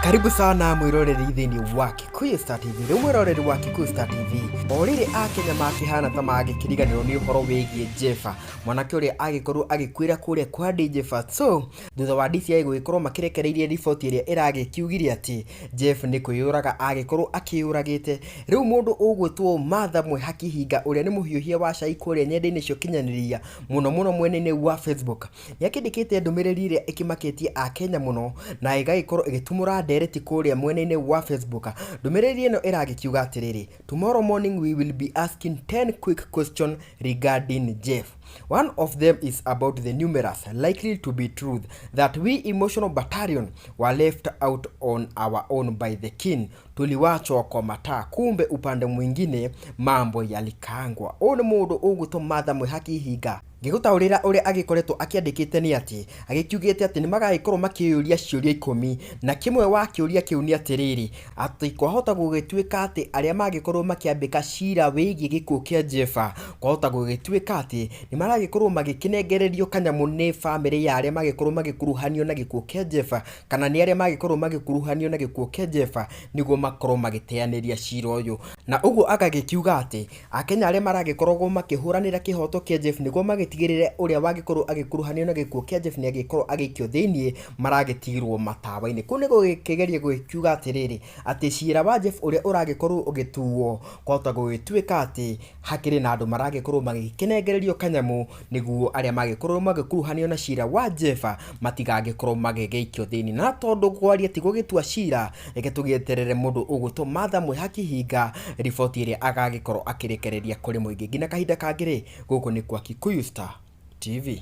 Karibu sana mwiroreri thĩinĩ wa Kikuyu Star TV. Rĩu mwĩroreri wa Kikuyu Star TV, o rĩrĩ Akenya makĩhana ta magĩkĩriganĩrwo nĩ ũhoro wĩgiĩ Jeffa, mwanake ũrĩa agĩkorwo agĩkuĩra kũrĩa kwa DJ Fatxo, thutha wa DCI gũgĩkorwo makĩrekereirie riboti ĩrĩa ĩragĩkiugire atĩ Jeff nĩ kwĩyũraga agĩkorwo akĩyũragĩte. Rĩu mũndũ ũgwĩtwo Martha Mwĩhaki Hinga ũrĩa nĩ mũhiũhia wa cai kũrĩa nyenda-inĩ cia ũkinyanĩria mũno mũno mwena-inĩ wa Facebook, nĩ akĩandĩkĩte ndũmĩrĩri ĩrĩa ĩkĩmakĩtie Akenya mũno na ĩgagĩkorwo ĩgĩtumũra ndereti kũrĩa mwena-inĩ wa Facebook. Ndũmĩrĩri ĩno ĩragĩkiuga atĩrĩrĩ, Tomorrow morning we will be asking 10 quick questions regarding Jeff. One of them is about the numerous, likely to be truth, that we emotional battalion were left out on our own by the king. Tuliwachwa kwa mataa, kumbe upande mwingine mambo yalikaangwa. Ũyũ nĩ mũndũ ũgwĩtwo Martha Mwĩhaki Hinga. Ngĩgũtaũrĩra ũrĩa agĩkoretwo akĩandĩkĩte nĩ atĩ, agĩkiugĩte atĩ nĩ magagĩkorwo makĩyũria ciũria ikũmi, na kĩmwe wa kĩũria kĩu nĩ atĩrĩrĩ, atĩ kwahota gũgĩtuĩka atĩ arĩa magĩkorwo makĩambĩka cira wĩgiĩ gĩkuũ kĩa Jeffa, kwahota gũgĩtuĩka atĩ nĩ maragĩkorwo magĩkĩnengererio kanyamũ nĩ bamĩrĩ ya arĩa magĩkorwo magĩkuruhanio na gĩkuũ kĩa Jeffa, kana nĩ arĩa magĩkorwo magĩkuruhanio na gĩkuũ kĩa Jeffa nĩguo makorwo magĩteanĩria cira ũyũ. Na ũguo agagĩkiuga atĩ Akenya arĩa maragĩkoragwo makĩhũranĩra kĩhoto kĩa Jeff nĩguo magĩtigĩrĩre ũrĩa wagĩkorwo agĩkuruhanio na gĩkuũ kĩa Jeff nĩ agĩkorwo agĩikio thĩinĩ maragĩtigirwo matawa-inĩ. Kũu nĩ gũgĩkĩgeria gũgĩkiuga atĩrĩrĩ, atĩ cira wa Jeff ũrĩa ũragĩkorwo ũgĩtuo kwahota gũgĩtuĩka atĩ hakĩrĩ na andũ maragĩkorwo magĩkĩnengererio kanyamũ nĩguo arĩa magĩkorwo magĩkuruhanio na cira wa Jeff matigagĩkorwo magĩgĩikio thĩinĩ. Na tondũ kwaria ti gũgĩtua cira, reke tũgĩeterere mũndũ ũgwĩtwo Martha Mwĩhaki Hinga riboti ĩrĩa agagĩkorwo akĩrekereria kũrĩ mũingĩ. Nginya kahinda kangĩ rĩ, gũkũ nĩ kwa Kikuyu Star TV.